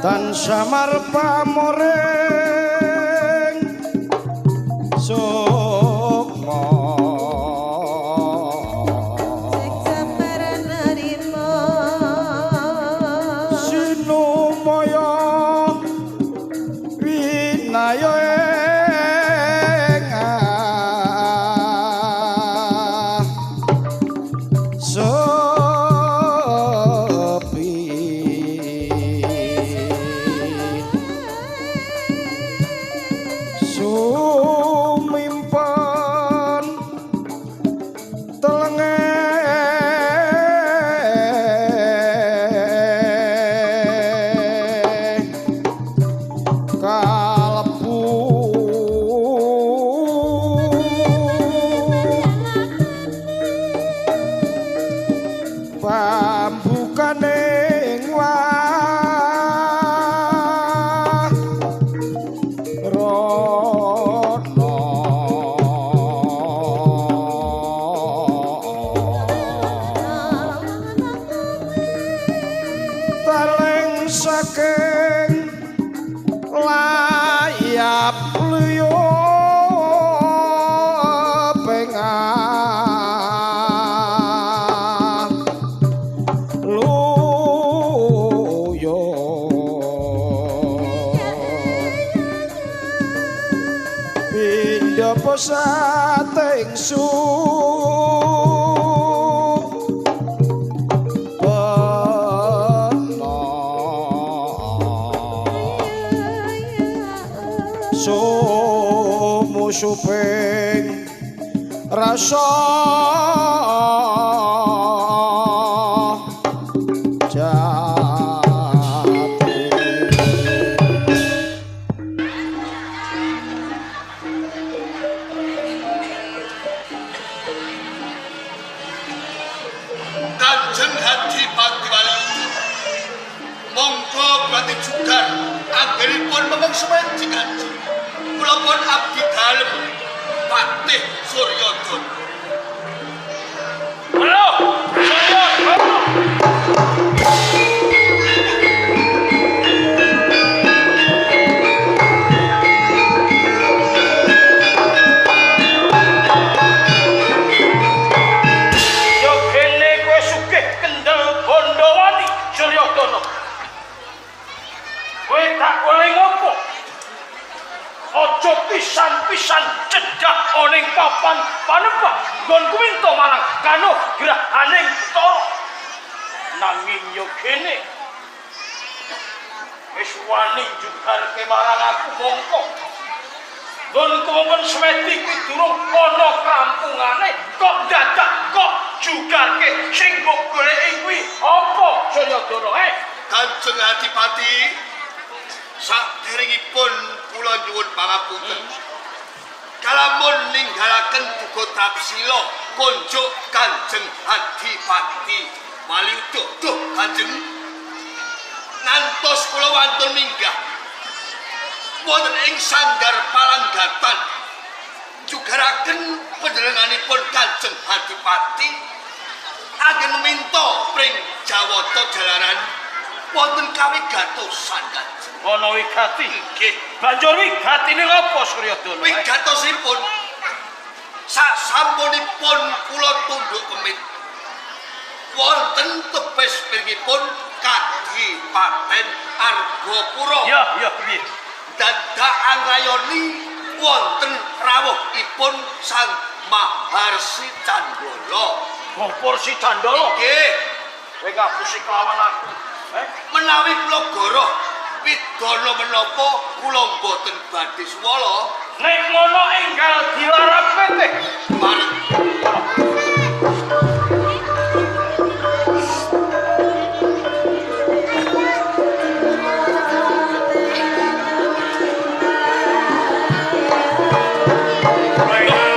Tansah marpamoring sukma. Sinumaya winaya ing sepi sumimpen telenge kalebu pambukaning wah rono taleng saking layap luyup ing luyup pindha posating su sumusuping rasa jati. Kanjeng Adipati Walyuda, monggo berarti jugar anggenipun memeng semedi kanjeng. Kula pun abdi dalem Patih Suryodana. Halo, Suryodana. Yo kene kowe sugih kendel Bondowani Suryodana. Kowe tak oleh ngopo? Aja pisan-pisan cedhak oning papan panembah nggonku minta marang kanugrahaning Bathara. Nanging yo kene wis wani jugarke marang aku mongko. Nggonku mongkon semedi kuwi durung ana krampungane kok dadak kok jugarke sing mbok goleki kuwi apa Suryodana? Kanjeng Adipati, saderengipun kula nyuwun pangapunten. Kalamun ninggalaken duga Trapsila konjuk Kanjeng Adipati Walyuda. Duh Kanjeng, ngantos kula wantun minggah wonten ing sanggar Palanggatan jugaraken panjenenganipun Kanjeng Adipati anggen minta pring Jawata jalaran wonten kawigatosan Kanjeng. Ana wigati. Nggih. Banjur wigatine ngapa Suryodana? Wigatosipun sak sampunipun kula tunduk kemit wonten tebes piringipun Kadipaten Argapura. Ya, ya piye? Dadak angrayoni wonten rawuhipun Sang Maharsi Candala. Maharsi Candala. Nggih. Kowe ngapusi kelawan aku. Menawi kula goroh widana menapa kula mboten badhe suwala. Nek ngono enggal dilarap teh. Mareng.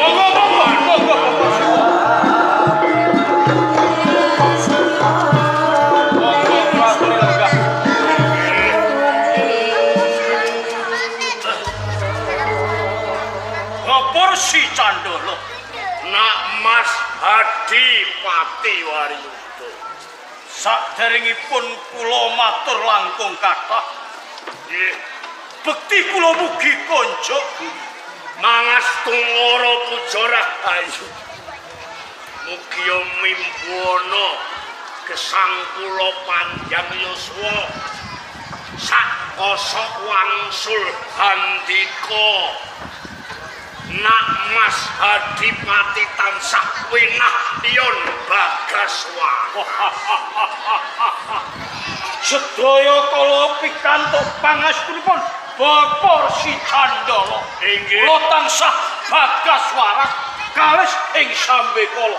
Monggo monggo monggo monggo. Monggo kula aturi lenggah. Maharsi Candala. Nak Mas Adipati Waryuda. Saderengipun kula matur langkung kathah, Nggih. Bekti kula mugi konjuk Mangastungara puja rahayu. Mugi mimbuana gesang kula panjang yuswa. Sakosok wangsul handika. Nak Mas Adipati tansah winahyon bagaswa. Sedaya kala pikantuk pangastunipun Bapak Resi Candala. Inggih. Kula tansah bagas waras kalis ing sambekala.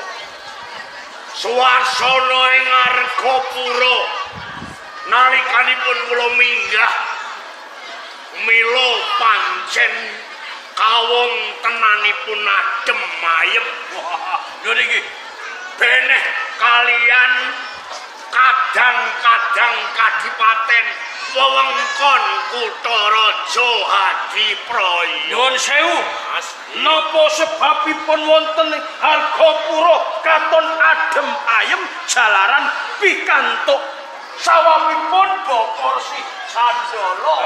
Suasana ing Argapura nalikanipun kula minggah mila pancen kawontenanipun adem ayem. Lho niki beneh kalian kadang-kadang kadipaten wewengkon kutha raja Hadipraya. Nyuwun sewu. Mas, Napa sebabipun wonten ing Argapura katon adem ayem jalaran pikantuk sawapipun Bapak Resi Candala.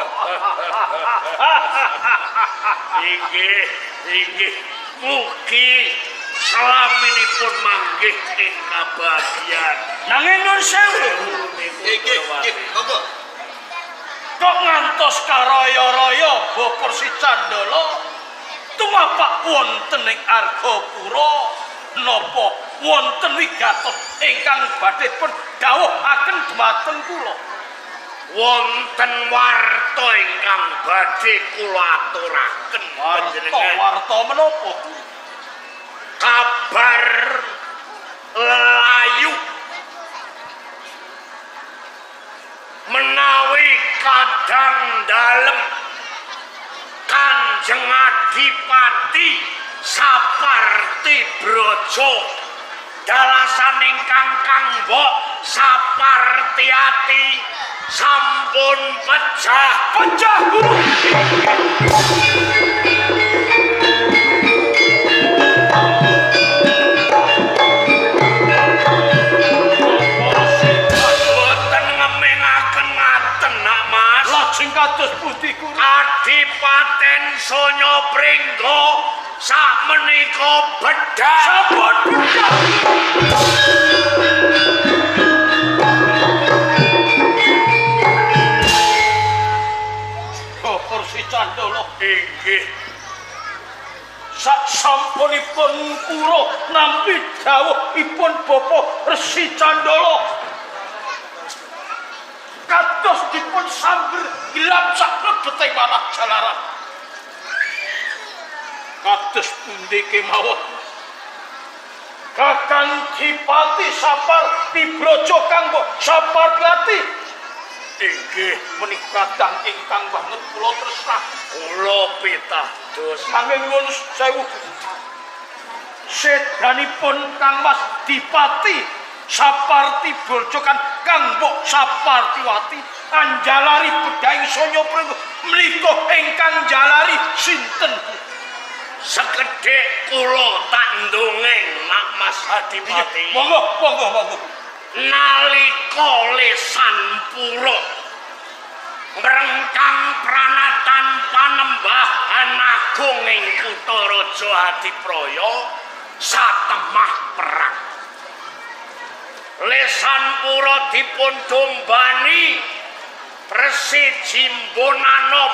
Inggih, inggih. Mugi selaminipun manggih ing kabahagian. Nanging nyuwun sewu, Nggih, nggih, monggo. kok ngantos karaya-raya Bapak Resi Candala tumapak wonten ing Argapura napa wonten wigatos ingkang badhe pun dawuhaken dhumateng kula? Wonten warta ingkang badhe kula aturaken panjenengan. Warta menapa? Kabar layu menawi kadang dalem Kanjeng Adipati Saparti Braja dalasan ingkang kanggo Sapartiati sampun pecah. Pecah guru. Boten ngemengaken ngaten nak Mas. Lajeng kados pundi guru? Kadipaten Sonya Pringgo sakmenika bedhah. Sampun pecah. Bapak Resi Candala Inggih. sak sampunipun kula nampi dawuhipun Bapak Resi Candala kados dipun samber gelap sak mlebeting manah jalaran. Kados pundi kemawon Kakang Dipati Saparti Braja kanggo Saparti Inggih. menika kadang ingkang banget kula tresna. Kula pitados. Nanging nyuwun sewu, sedanipun Kang Mas Dipati Saparti Braja kan Kang Mbok Sapartiwati anjalari bedhahing Sonya Pringgo menika ingkang jalari sinten? Sekedhik kula tak ndongeng nak Mas Adipati. Monggo, monggo, monggo. Nalika lesan pura ngrengkang pranatan panembahan agung ing kutha raja Hadipraya satemah perang. Lesan pura dipun dombani Resi Jimbonanom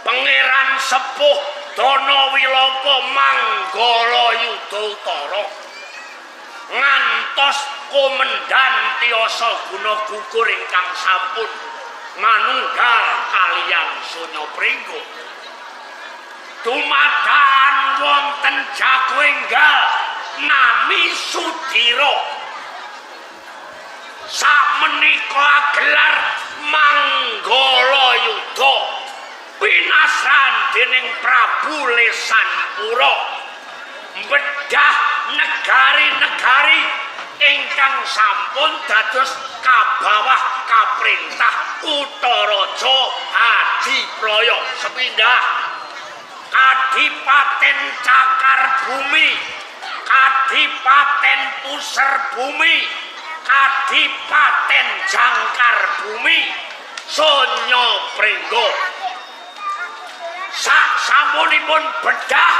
Pangeran Sepuh Dana Wilapa Manggala Yuda Utara ngantos komendan Tiyasa Guna Gugur ingkang sampun manunggal kaliyan Sonya Pringgo. Dumadaan wonten jago enggal nami Sudira. Sakmenika gelar Manggala Yuda pinasran dening Prabu Lesanpura bedhah negari-negari ingkang sampun dados kabawah kaprintah Kutha Raja Hadipraya. Sepindah Kadipaten Cakar Bumi, Kadipaten Puser Bumi, Kadipaten Jangkar Bumi Sonya Pringgo. Sak sampunipun bedah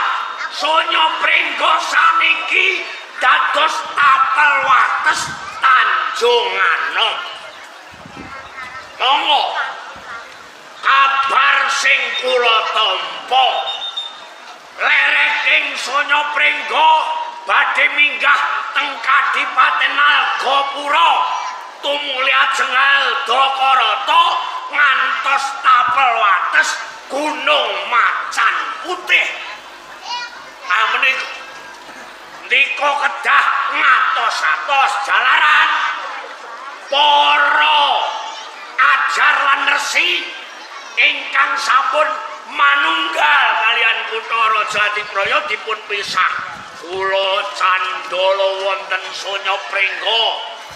Sonya Pringgo saniki dados tapel wates Tanjung Anom. Monggo kabar sing kula tampa lereking Sonya Pringgo badhe minggah teng Kadipaten Nalgapura tumuli ajeng Aldakarata ngantos tapel wates Gunung Macan Putih. Amenika ndika kedah ngatos-atos jalaran para ajar lan resi ingkang sampun manunggal kalian kutha Raja Adipraya dipun pisah. Kula candala wonten Sonya Pringgo,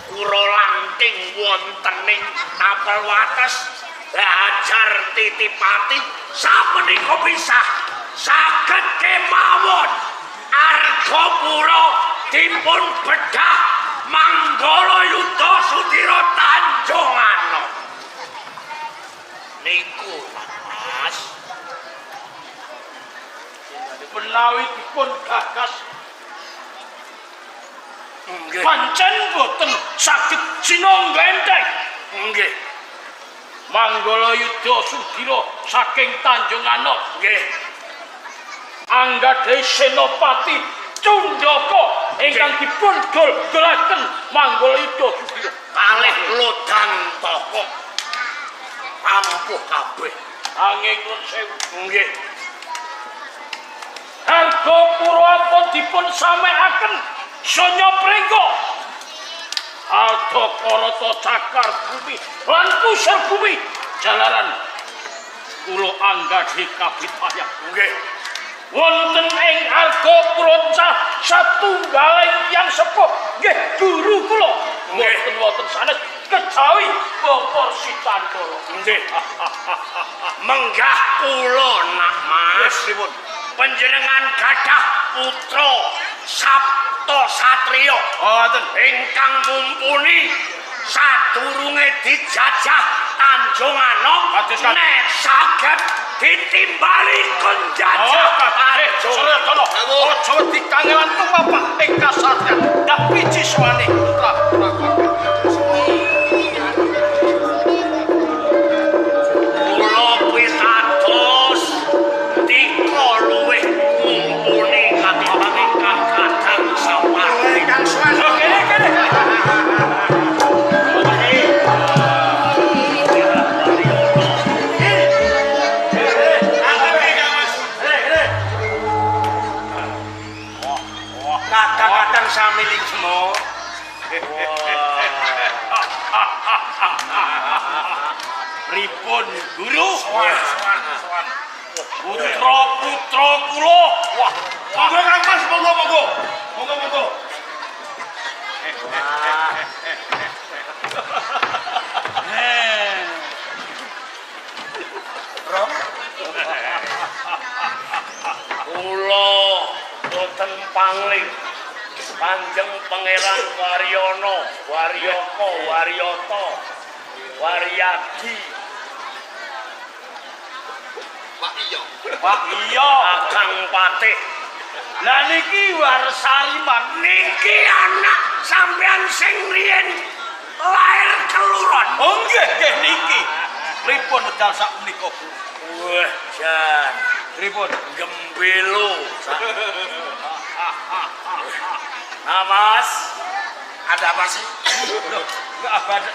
kura lanting wonten ing tapel wates Hajar Titipati samenika pisah saged kemawon Argapura dipun bedah Manggala Yuda Sudira Tanjung Anom. Niku Mas Menawi dipun gagas nggih pancen boten saged sinangga enteng. Nggih. Manggala Yuda Sudira saking Tanjung Anom nggih anggadhahi Senopati Cundaka ingkang dipun gol-golaken Manggala Yuda Sudira kalih Lodantaka ampuh kabeh. Anging nuwun sewu. Nggih. Argapura ampun dipun samekaken Sonya Pringgo. Aldakarata cakar bumi lan pusar bumi jalaran kula anggadhahi kabitayan. Nggih. Wonten ing Argapura satunggaling tiyang sepuh nggih guru kula. Nggih. Mboten wonten sanes kejawi Bapak Si Candala. Nggih. Menggah kula nak Mas. Pripun? Panjenengan gadah putra Sabta Satriya. Oh, ngoten. Ingkang mumpuni sadurunge dijajah Tanjung Anom nek saged ditimbali kon jajah Tanjung. Suryadana, aja wedi kangelan tumapak ing kasaryan dak piji suwane putra putra. Kula pitados dika luwih mumpuni katimbang ingkang kadang saparti. Kang Suwan. Kene kene. Kadang-kadang sami lingmo. Pripun guru? Putra-putra kula. Wah, Monggo Kang Mas, monggo monggo. Monggo monggo. Kula boten pangling. Kanjeng Pangeran Waryono, Waryoko, Waryoto, Waryadi. Pak iya. Pak iya. Kakang Patih. Lah niki Warsariman. Niki anak sampean sing riyen lair keluron. Oh nggih nggih niki. Pripun medal sak menika? Wah, jan Pripun? gembelo. Nah, Mas, Ada apa sih? Lho, enggak ada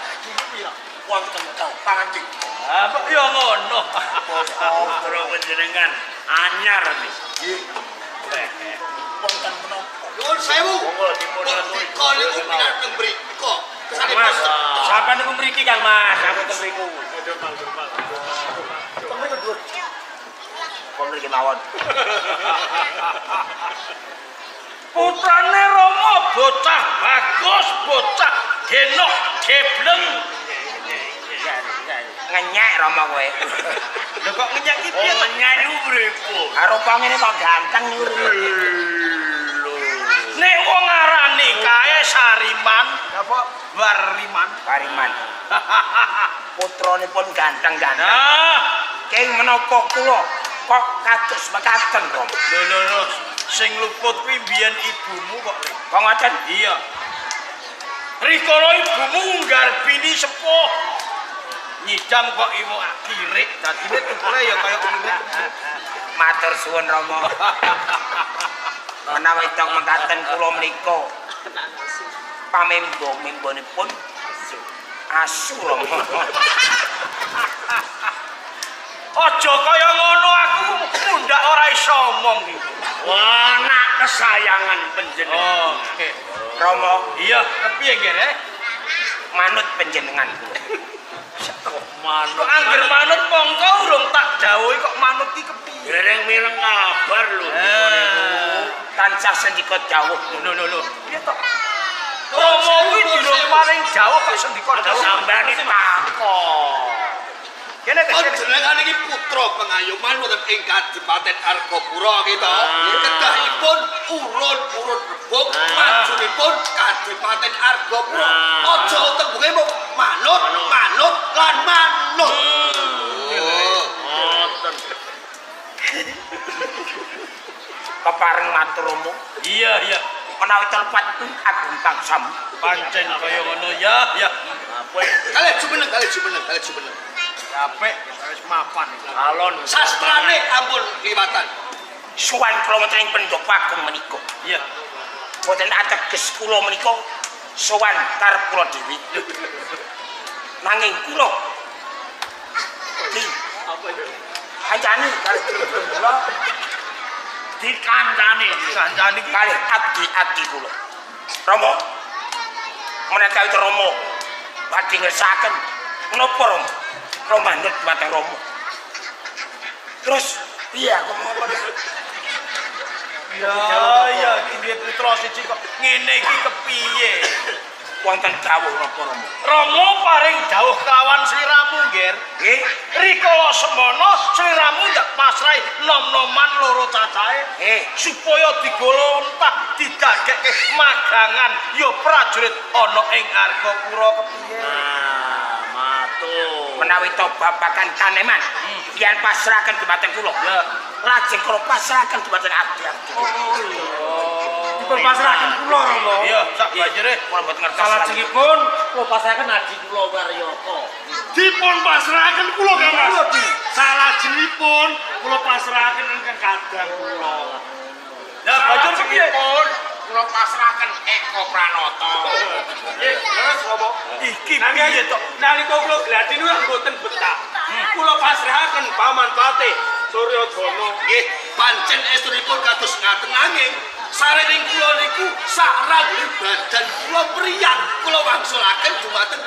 pira? Wong tentang pangan dik. Ah, kok ya ngono. Putra panjenengan anyar nih. Nggih. Wonten menapa? Nuwun sewu. Monggo dipun aturi. Kok niku pinateng mriko. Kesane Mas, Sampeyan niku mriki Kang Mas, aku teng mriku. Teng mriko dhuwur. Kok mriki mawon. Putrane Rama bocah bagus, bocah genok gebleng. Ngenyek Rama kowe. Lho kok ngenyek iki piye Oh, to? nyanyi pripun? Karo ngene kok ganteng niku. Nek wong ngarani kae Sariman, Apa? Wariman. Wariman. Putranipun ganteng-ganteng. Nah, Keng menapa kula kok kados mekaten, Rama? lho lho lho, sing luput kuwi mbiyen ibumu kok, Le. Kok ngoten? Iya. Rikala ibumu nggarbini sepuh. Nyidam kok iwak kirik, dadine tukule ya kaya kirik. Matur suwun, Rama. Menawi tong mekaten kula menika pamembo-membonipun asu, Rama. Aja kaya ngono, aku mundak ora iso omong iki. Wah, anak kesayangan panjenengan. Oke. Rama, Iya, kepiye nggih, Rek? Manut panjenengan kula. Manut. Kok angger manut mongko urung tak dawuhi kok manut ki kepiye? Dereng mireng kabar lho. Eh. Tansah sendika dawuh. Lho lho lho. Piye to? Rama kuwi durung paling jauh kok sendika dawuh. Sampeyan iki takon. Kene kene. Panjenengan iki putra pengayoman wonten ing Kadipaten Argapura kita. Kedahipun urun-urun rebug majunipun Kadipaten Argapura. Aja tembunge mung manut, manut lan manut. Oh. Ngoten. Kepareng matur Rama. Iya, iya. Menawi telepat agung tangsam. Pancen kaya ngono ya, ya. Apik. Kalih jumeneng, kalih jumeneng, kalih jumeneng. Apik, wis mapan iki. Alon. Sastrane ampun liwatan. Sowan kula wonten ing pendopo agung menika. Iya. Boten ateges kula menika sowan karep kula dhewe. Nanging kula di kancane kalih kula Dikancani. Kancane iki kalih abdi-abdi kula. Rama, menawi Rama badhe ngersakaken menapa Rama? Kula manut dhumateng Rama. Terus piye aku mau apa? Ya, ya, iki duwe putra siji kok ngene iki kepiye? Wonten dawuh napa Rama? Rama paring dawuh kelawan sliramu, Ngger. Nggih. Rikala semono sliramu ndak pasrahi nom-noman loro cacahe supaya digolontah didadekke magangan ya prajurit ana ing Argapura kepiye? Nah, matur. Menawi to babagan taneman yen pasrahaken dhumateng kula. Ya. Lajeng kula pasrahaken dhumateng abdi-abdi. Dipun pasrahaken kula, Rama. Iya, sak banjure Kula mboten ngertos. Salajengipun kula pasrahaken adi kula Waryoko. Dipun pasrahaken kula, Kang Mas. Salajengipun kula pasrahaken ingkang kadang kula. Lah banjur kepiye? Kula pasrahaken Eko Pranoto. Nggih, terus Rama. Iki piye to? Nalika kula gladi niku mboten betah. Kula pasrahaken Paman Patih Suryodana. Nggih, pancen estunipun kados ngaten nanging sarening kula niku sak badan kula mriyang kula wangsulaken dumateng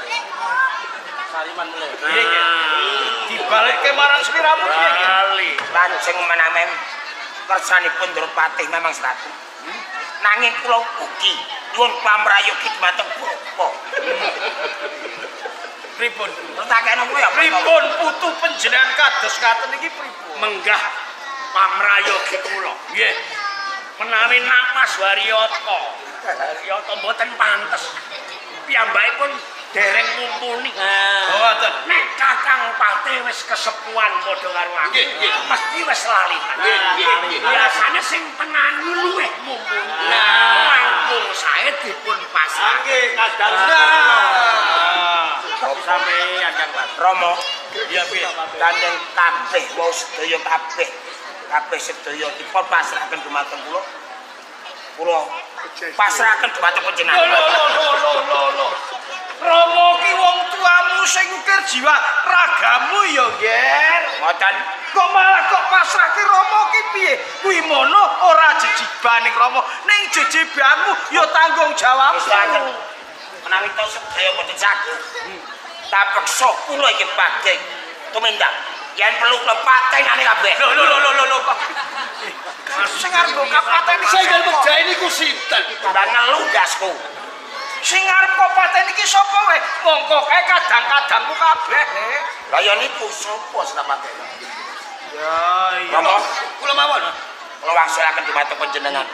Sariman mulai. Piye, Ngger? Dibalekke marang sliramu piye, Ngger? Kali. Lajeng menawi kersanipun Drupatih memang satu. Nanging kula ugi nyuwun pamrayogi dhumateng bapa. Pripun? Takene kula ya Pripun putu panjenengan kados ngaten iki pripun? Menggah pamrayogi kula. Nggih. Menawi napas Waryata. Waryata mboten pantes. Piyambakipun dereng mumpuni. Oh, ngoten. Nek Kakang Patih wis kesepuhan padha karo aku, Nggih, nggih. mesti wis lali. Nggih, nggih, nggih. Biasane sing tenan luwih mumpuni. Langkung sae dipun pasrah. Nggih, kadang. Sampeyan Kang Mas. Rama Iya, piye? gandeng kabeh wau sedaya kabeh. Kabeh sedaya dipun pasrahaken dhumateng kula. Kula pasrahaken dhumateng panjenengan. Lho lho lho lho lho lho. Rama ki wong tuamu sing ukir jiwa ragamu ya, Ngger. Ngoten. Kok malah kok pasrahke Rama ki piye? Kuwi mono ora jejibaning Rama, ning jejibanmu ya tanggung jawabmu. Gusti menawi to sedaya mboten saged. Tak peksa kula iki badhe tumindak. Yen perlu kula patenane kabeh. Lho lho lho lho lho kok. Sing arep mbok kapateni Sing arep mejahi niku sinten? Mbak ngelu ndasku. Sing arep kok pateni iki sapa wae? Mongko kae kadang-kadangku kabeh. Lah ya niku sapa sing tak pateni? Ya iya. Rama, Kula mawon. kula wangsulaken dumateng panjenengan.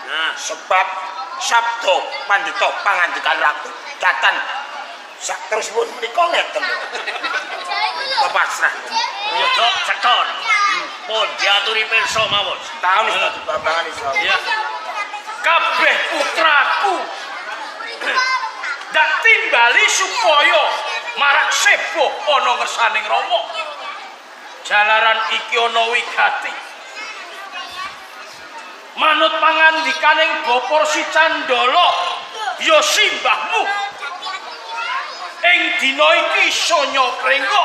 Nah, Sebab sabda pandhita pangandikan ratu datan Sak terusipun menika ngeten. Kula pasrah. Yoga ceton. Pun diaturi pirsa mawon. Taun wis babangan iso. Ya. Kabeh putraku dak timbali supaya marak sebo ana ngersaning Rama. Jalaran iki ana wigati. Manut pangandikaning Bapa Resi Candala, ya simbahmu. Ing dina iki sonya prenggo.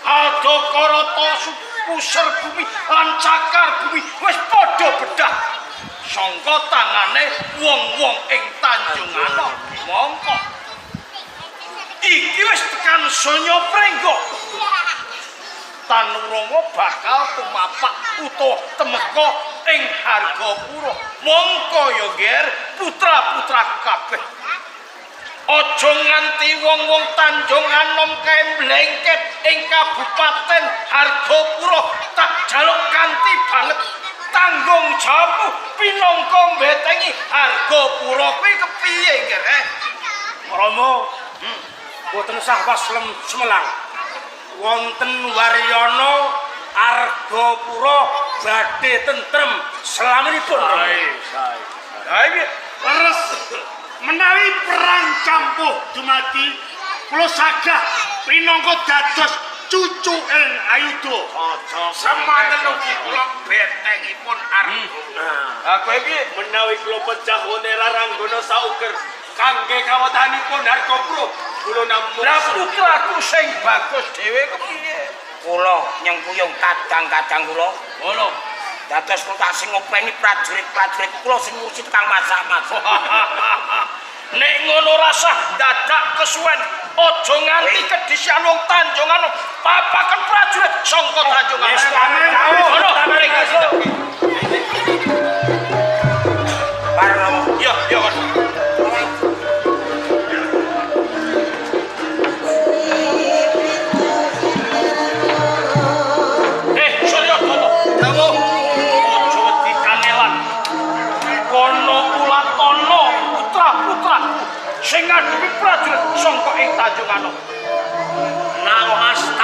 Adakarata puser bumi lan cakar bumi wis padha bedah sangka tangane wong-wong ing Tanjung Anom. Mongko iki wis tekan sonya prenggo. Tanuranga bakal tumapak utawa temeka ing Hargapura. Mongko ya, Ger, putra-putraku kabeh. Aja nganti wong-wong Tanjung Anom kae mlengket ing Kabupaten Hargapura tak jaluk kanthi banget tanggung jawabmu pinangka mbetengi Hargapura kuwi kepiye, Ger? Rama, boten sah waslem semelang. Wonten Waryana Argapura badhe tentrem selaminipun. Ha iki Leres menawi perang campuh dumadi kula sagah pinangka dados cucu ing Ayuda. Semanten ugi kula betengipun Arga. Ha kowe piye? Menawi kula pecah wonten Raranggana sauger kangge kawetanipun Hargapura kula namung Lah putraku sing bagus dhewe kepiye? Kula nyengkuyung kadang-kadang kula. Ngono. Dados kula tak sing ngopeni prajurit-prajurit kula sing ngurusi tukang masak-masak. Nek ngono rasah dadak kesuwen, aja nganti kedisian wong Tanjung Anom. Papaken prajurit sangka Tanjung Anom. Ngono, mereka situ. Bareng Rama. Ya, ya kon. Surya Dono. Dawuh. Aja wedi kangelan. Kono ulatana putra-putraku sing ngadepi prajurit sangka ing Tanjung Anom. Namaste